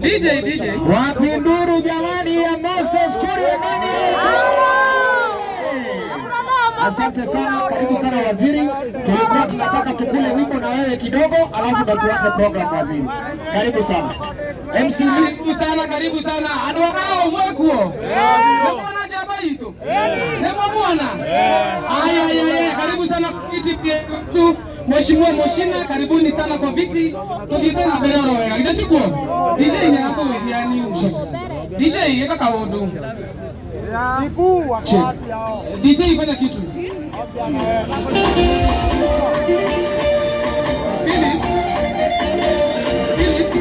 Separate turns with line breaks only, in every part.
DJ, DJ.
Wapi nduru jamani ya Moses Kuria Daniel? Asante sana, karibu sana waziri. Tulikuwa tunataka tukule wimbo na wewe kidogo, alafu ndo tuanze program waziri. Karibu sana. MC Liz.
Karibu sana, karibu sana. Andu akao mwekuo. Nimwona jaba itu. Nimwona. Aya, aya, aya, karibu sana kwa viti tu. Mheshimiwa Moshina, karibuni sana kwa viti. Tugite na mbere oro wega. Githĩ tiguo? DJ ni akũgũithia ni. DJ eka kaundu. DJ fanya kitu. Phyllis. Phyllis.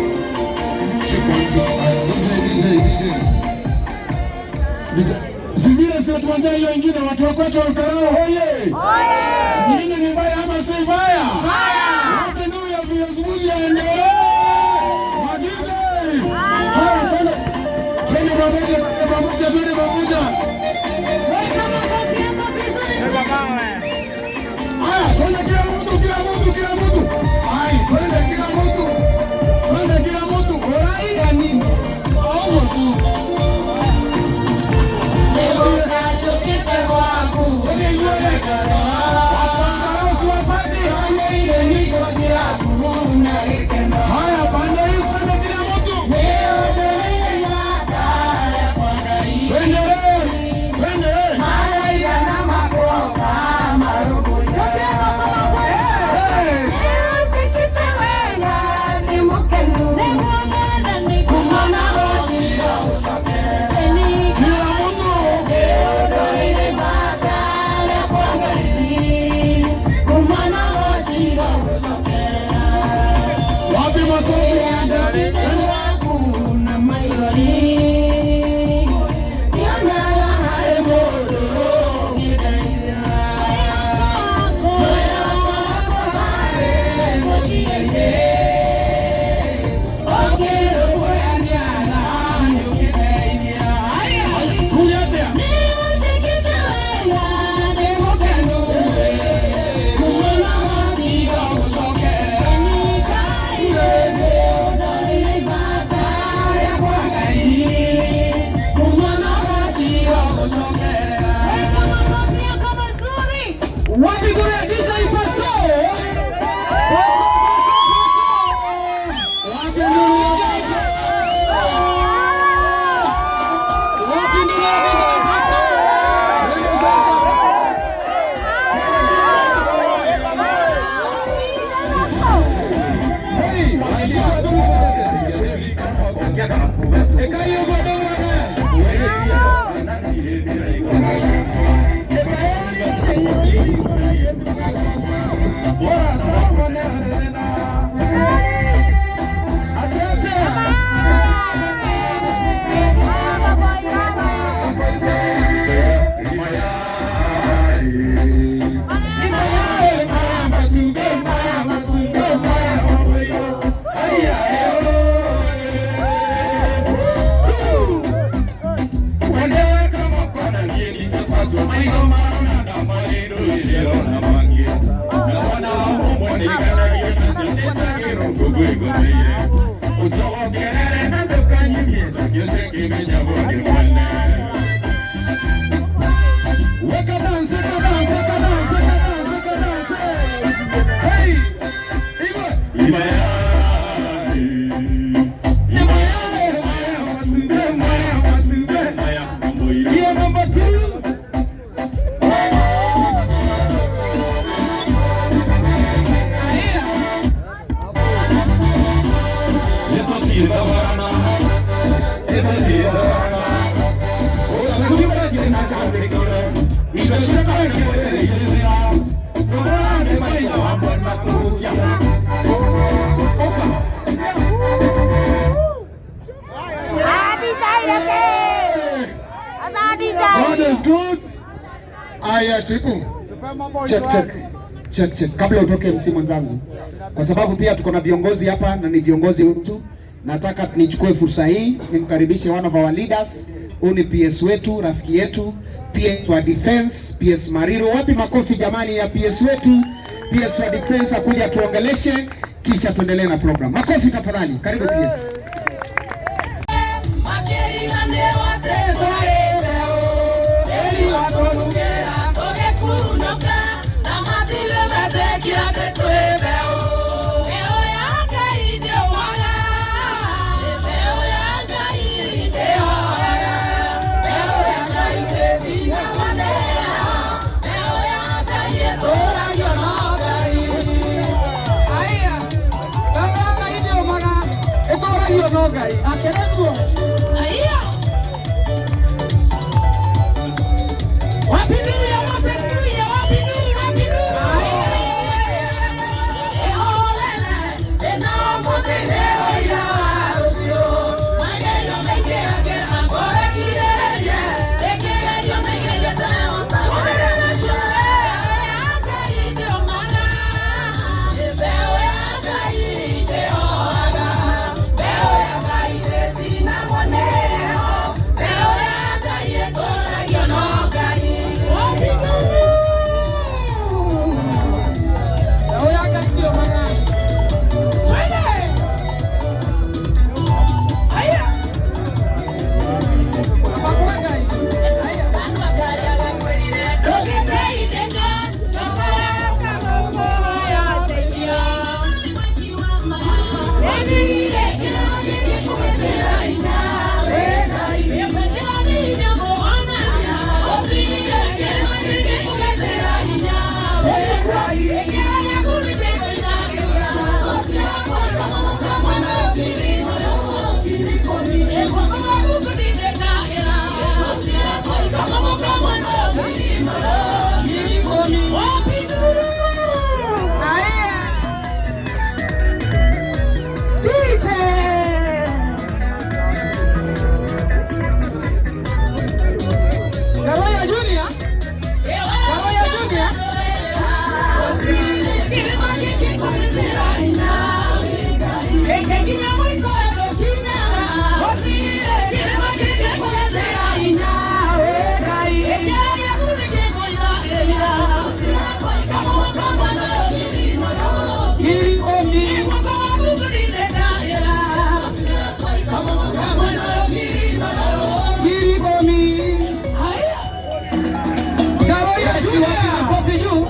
Zingine sio tuanze hiyo ingine, watu wa kwetu wa Olkalou hoye! Nyingine ni mbaya ama si mbaya? Wote ndio ya viongozi yaendelee. Magije! Haya, twende. Twende pamoja, twende pamoja, twende pamoja. Haya, twende kila mtu, kila mtu, kila mtu. Hai, twende kila mtu. Twende kila mtu.
Ora nini? Owo tu.
Twende nywele. Wapangarao si wapate. Haya, pande hii, twende kila mtu. Twende, twende. Hey. Kila mtu. Wapi makofi? Tulia.
Wapi kura DJ Faso?
Wapi nduru ya DJ?
Wapi nduru ya DJ Faso?
Twende sasa. Weka dance, weka dance, weka dance, weka dance, weka dance. Hey! Iba.
Hiyo number 2.
God is good. Aya, chiku.
Check, check. Check, check. Kabla utoke MC mwenzangu, kwa sababu pia tuko na viongozi hapa na ni viongozi wetu, nataka nichukue fursa hii nimkaribishe one of our leaders. Huyu ni PS wetu, rafiki yetu, PS wa Defense, PS Mariru. Wapi makofi jamani ya PS wetu, PS wa Defense akuja tuongeleshe, kisha tuendelee na program. Makofi tafadhali. Karibu PS.
No Ngai akereguo. Aya. Wapi nuru ya Moses Kuria? Wapi nuru? Wapi nuru? Karoya Junior. Karoya Junior. Karoya Junior.
Makofi juu.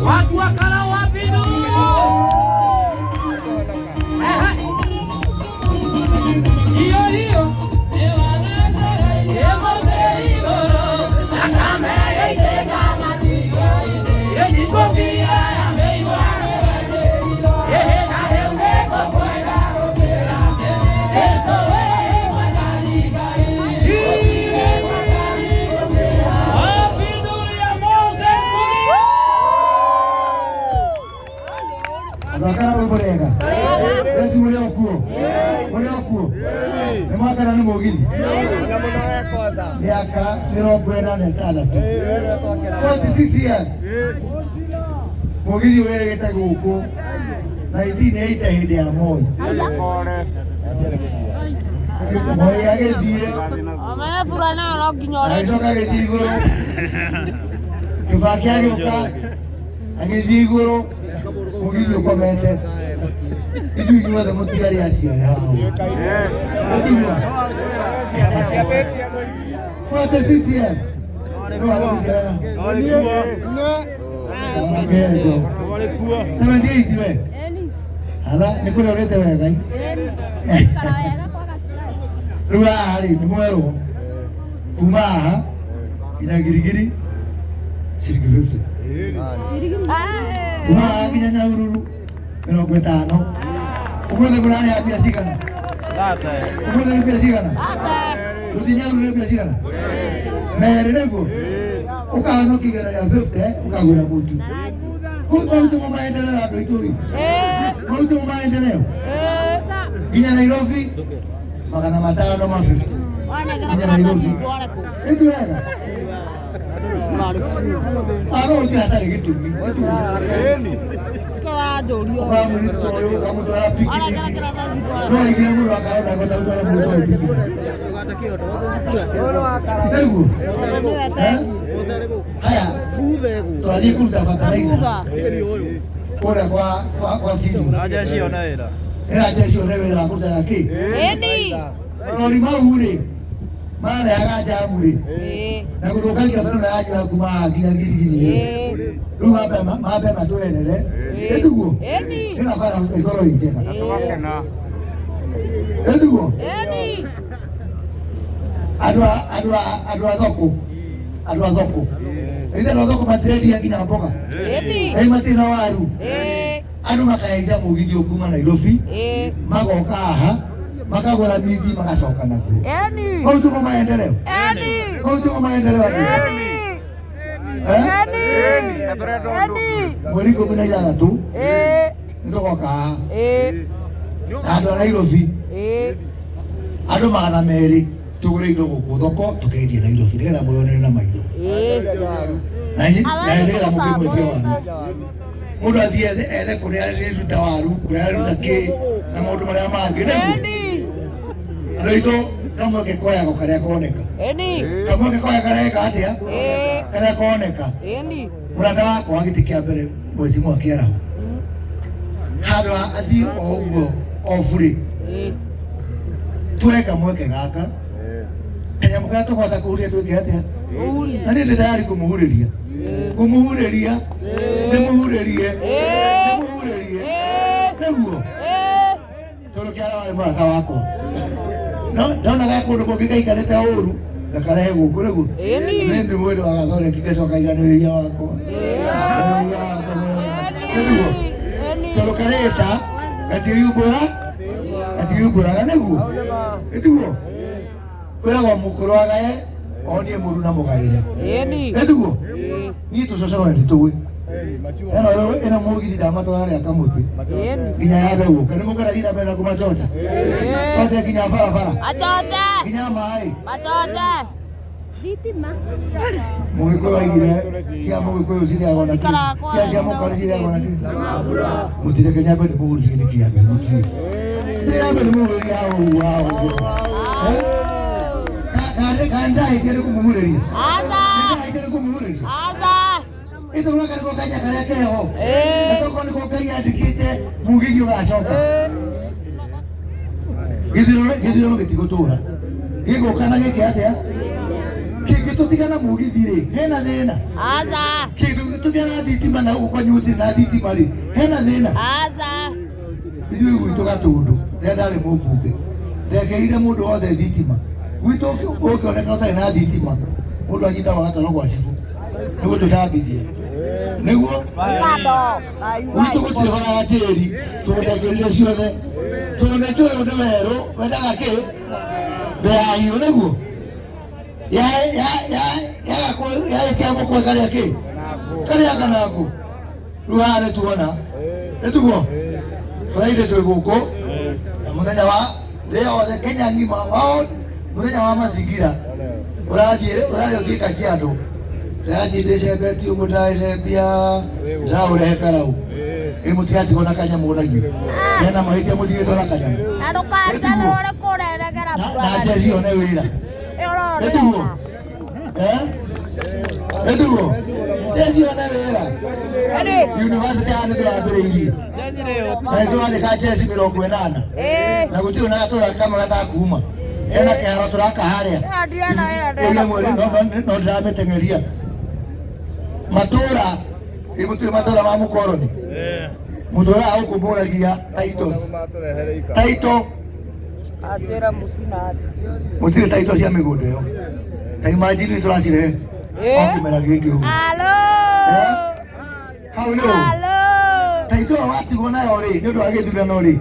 Watu wakala wapi nuru? Hiyo hiyo.
Andũ a mũrega eci mũrĩ o kuo mũrĩ o kuo nĩ mwakana nĩ mũgithi mĩaka 46, 46 years mũgithi ũrĩgĩte gũkũ 1980 hĩndĩ ya Moi. Moi agĩthiĩ agĩcoka agĩthiĩ igũrũ, Kibaki agĩũka agĩthiĩ igũrũ, mũgithi ũkomete. Ithuĩ inyuothe mũtiarĩ aciare hau. Mũkinyua 46 years no agũciara Ngejo 78 we.
Ala nĩ kũrĩa ũrĩte wega i. Rĩu haha rĩ nĩ mwerwo kuma haha nginya Girigiri ciringi 50, kuma haha nginya Nyahururu 50. Ũmũthĩ mũrarĩha mbia cigana? Ũmũthĩ nĩ mbia cigana? Gũthiĩ Nyahururu nĩ mbia cigana? Merĩ nĩguo ũkahonokia 150 ũkagũra mũtu. Kũu maũndũ ma maendeleo andũ aitũ ĩ, maũndũ ma maendeleo nginya Nairobi 550 nginya Nairobi ĩtu wega ano ũti hatarĩ gĩtũmi ũkamũnyita ũyũ ũkamũtwara picnic no aingĩre mũndũ akarona kota gũtwara mũndũ ũyũ picnic nĩguo. Eh? Haya twathiĩ kũruta fertilizer kũrĩa kwa Philip ĩra jeshi one wĩra wa kũrutaga kĩ marori mau rĩ marehaga jamu rĩ na gũthũkangia barabara yanyu ya kuma haha nginya Girigiri rĩ. Rĩu mambe matwerere ĩtiguo nĩgetha bara ĩkorwo ĩ njega ĩtiguo. Andũ a thoko ithe andũ a thoko matirendia nginya mboga ĩ matirĩ na waru. Andũ makahaica mũgithi kuma Nairobi magoka haha makagũra minji magacoka nakuo. Mau tumo maendeleo, mau tumo maendeleo andũ. Eh? Mweri 16 nĩ tũgoka haha na andũ a Nairobi andũ 200 tũgũre indo gũkũ thoko tũkendie Nairobi nĩgetha mwĩyonere na maitho na nĩgetha mũkĩmwendia waru mũndũ athiĩ ethe kũrĩa arĩruta waru kũrĩa arĩruta kĩ na maũndũ marĩa mangĩ nĩguo andũ aitũ kamweke koyagwo karĩa koneka kamweke koya karĩa geka atĩa karĩa koneka. Mũrata wakwa wa gĩtĩ kĩa mbere Mheshimiwa Kĩaraho handũ ha athiĩ o ũguo o burĩ tuoe kamweke gaka kanyamũ karĩa tũkũhota kũhuria twĩke atĩa na niĩ ndĩ tayari kũmũhurĩria kũmũhurĩria ndĩmũhurĩrie ndĩmũhurĩrie nĩguo tondũ Kĩaraho arĩ mũrata wakwa no ndonaga kũndũ kũngĩ gaikarĩte ũru ngakarehe gũkũ nĩguo niĩ nĩ mwĩrĩ wa gathondeki ngacoka iga nĩ wĩhia wakwa nĩ wĩhia wakwa nĩguo tondũ karĩta gatiumbũra gatiumbũraga nĩguo ĩtiguo kwĩragwo mũkũrũ agae onie mũru na mũgaĩre ĩtiguo niĩ tũcocoro nĩ tũĩ ĩno ĩno mũgithi ndamatwara rĩa kamũtĩ nginya yambe gũka nĩ mũkũrathiĩ na mbere na kũmachocha choche nginya barabara nginya maĩ. Mũgĩkũyũ aigire cia mũgĩkũyũ cirĩagwo na kĩ cia mũkari cirĩagwo na kĩ mũtireke nyambe ndĩmũhurĩrie nĩ kĩambe nĩkĩ ndĩrambe ndĩmũhurĩrie hau ũguo hau ũguo kana ndahĩtia nĩ kũmũhurĩria ndahĩtia nĩ kũmũhurĩria ĩtũrũga nĩko kanya karĩa keho na tokorwo nĩko Ngai andĩkĩte mũgithi ũgacoka gĩthurano gĩtigũtũra gĩgũka na gĩke atĩa kĩngĩtũtigana mũgithi rĩ hena thĩna kĩngĩtũtigana na thitima na gũkũ kwanyu gũtirĩ na thitima rĩ hena thĩna. Ithuĩ gwitũ Gatũndũ rĩrĩa ndarĩ mũmbunge ndekĩrire mũndũ wothe thitima gwitũ ũngĩoneka ũtarĩ na thitima mũndũ anyitagwo agatwarwo gwa cibũ nĩguo tũcambithie nĩguo gwitũ gũtirĩ bara ya tĩri tondũ ndekĩrire ciothe tondũ nĩ njũĩ ũndũ werũ wendaga kĩ mbere ya hiũ nĩguo yarĩkia mũkwe karĩa kĩ karĩa kanangũ rĩu haha nĩ tuona nĩ tuguo Friday twĩ gũkũ na mũthenya wa thĩ yothe Kenya ng'ima wao mũthenya wa mazingira ũrathiĩ ũrathiĩ ũthiĩ Kajiado ndĩrathiĩ ndĩcembetie ũguo ndĩragĩcembia ndĩraũrehe karau ĩ mũtigatigwo na kanyamũ na inyuĩ hena mahĩtia mũtigĩtwo na kanyamũ na jeci one wĩra nĩtuguo nĩtuguo jeci one wĩra university haha nĩtũrambĩrĩirie na nĩtũrandĩka jeci 80 na gũtirĩ na gatũra kamwe gatakuma hena kĩharo tũraka harĩa ĩria mweri no ndĩramĩteng'eria matũra ĩ gũtirĩ matũra ma mũkoroni. Mũtũraga gũkũ mũragia titles. Title
Atwĩra mũcina
mũtirĩ title cia mĩgũnda ĩyo. Ta imagine nĩ tũracirehe o kĩmera gĩkĩ ũguo.
Alo.
Eh? Hau nĩ ũũ.
Alo.
Title ĩyo watigwo nayo rĩ nĩ ũndũ wa gĩthurano rĩ.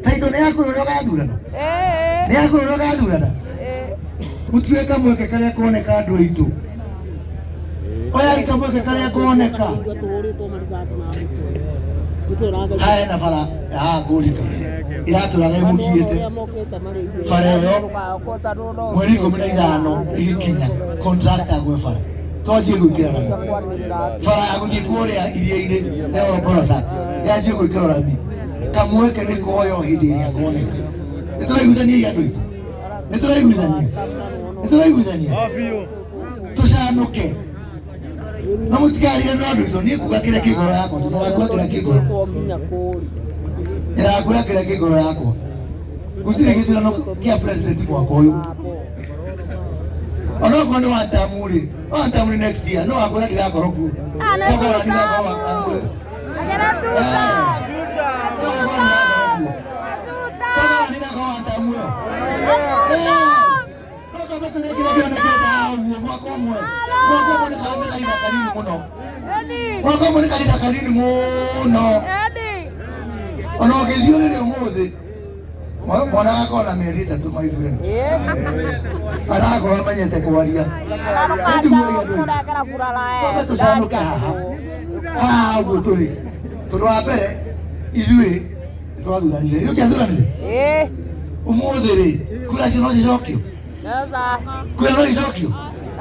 Title nĩ yaku ũrĩa ũgathurana.
Eh.
Nĩ yaku ũrĩa ũgathurana.
Eh.
Mũtue kamweke karĩa koneka andũ aitũ. Oyai kamweke karĩa koneka. Haya na bara ya ngũrika iratũraga ĩmũgiĩte bara ĩyo mweri 15 ĩgĩkinya contractor gwe bara twanjie gwĩkĩra rami bara ya gũthiĩ kũrĩa iria-inĩ ya Olbolosat yanjie gwĩkĩrwo rami kamweke nĩ koyo hĩndĩ ĩrĩa koneka. Nĩ tũraiguithania andũ aitũ, nĩ tũraiguithania, nĩ tũraiguithania tũcanũke na mũtikarire no andũ aitũ. Niĩ kuga kĩrĩa kĩ ngoro yakwa, tũtarakuga kĩrĩa kĩ ngoro ndĩrakũra kĩrĩa kĩ ngoro yakwa. Gũtirĩ gĩthurano kĩa president mwaka ũyũ, onokorwo nĩ watamu rĩ, watamu nĩ next year, no wakwĩra ndĩrakorwo kuo. Tokorwo ndĩrakorwo watamu ĩyo.
Agera tuta.
Tokorwo ndĩrakorwo kuo. Tokorwo ndĩrakorwo watamu ĩyo. Yes. No kwamba kĩrĩa kĩronekete haha ũguo mwaka ũmwe, mwaka ũmwe nĩ kahinda kanini mũno, mwaka ũmwe nĩ kahinda kanini mũno.
Edi.
Ona ũngĩthiĩ ũrĩrĩ ũmũthĩ mwana wakwa ona mĩeri 3, my friend, arakorwo amenyete kwaria. Twambe tũcanũke haha haha ũguo tũrĩ, tondũ wa mbere ithuĩ nĩ twathuranire, ithuĩ tũtiathuranire.
Eh.
Ũmũthĩ rĩ, kura icio no cicokio,
Sasa.
kura no icokio.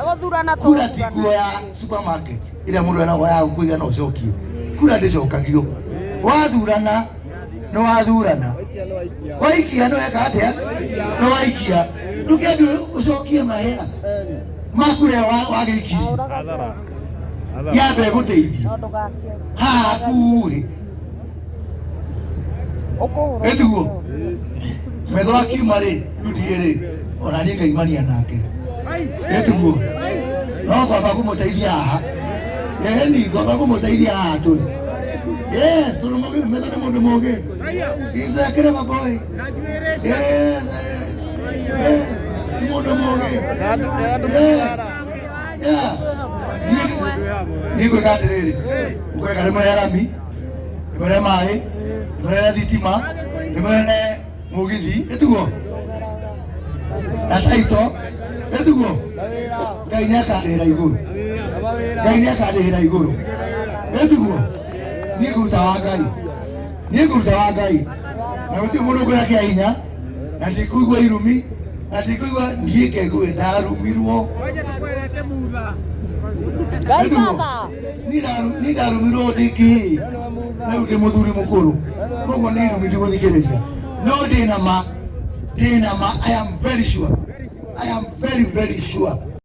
Gũthurana
Kura ti nguo ya supermarket ĩrĩa mũndũ eragwo ya kũiga no ũcokio. Kura ndĩcokagio. Wathurana nĩ wathurana, waikia nĩ weka atĩa, nĩ waikia. Ndũkĩambi ũcokie mahera makura wagĩikirie yambe ĩgũteithie haha hakuhĩ. Ĩtiguo metho akiuma rĩ ndudie rĩ ona niĩ ngaimania nake, ĩtiguo no kwamba kũmũteithia haha, ĩni kwamba kũmũteithia haha tũrĩ. Yes, tondũ metho nĩ mũndũ mũgĩ. He's a clever boy. Yes, yes, nĩ mũndũ mũgĩ. Yes, yeah. Niĩ ngwĩka atĩrĩrĩ, ngwĩka ndĩmũrehe rami, ndĩmũrehe maĩ, ndĩmũrehe thitima, ndĩmũrehe mũgithi, ĩtiguo na taito, ĩtiguo. Ngai nĩ akandĩhĩra igũrũ, Ngai nĩ akandĩhĩra igũrũ, ĩtiguo. Niĩ ngũruta wa Ngai, niĩ ngũruta wa Ngai, na gũtirĩ mũndũ ũngĩra kĩa hinya, na ndikũigua irumi, na ndikũigua niĩ kengue ndarumirwo.
Ngai baba.
Niĩ ndarumirwo ndĩ kĩĩ, rĩu ndĩ mũthuri mũkũrũ, koguo nĩ irumi ndigũthikĩrĩria, no ndĩ na ma, ndĩ na ma. I am very sure, I am very very sure.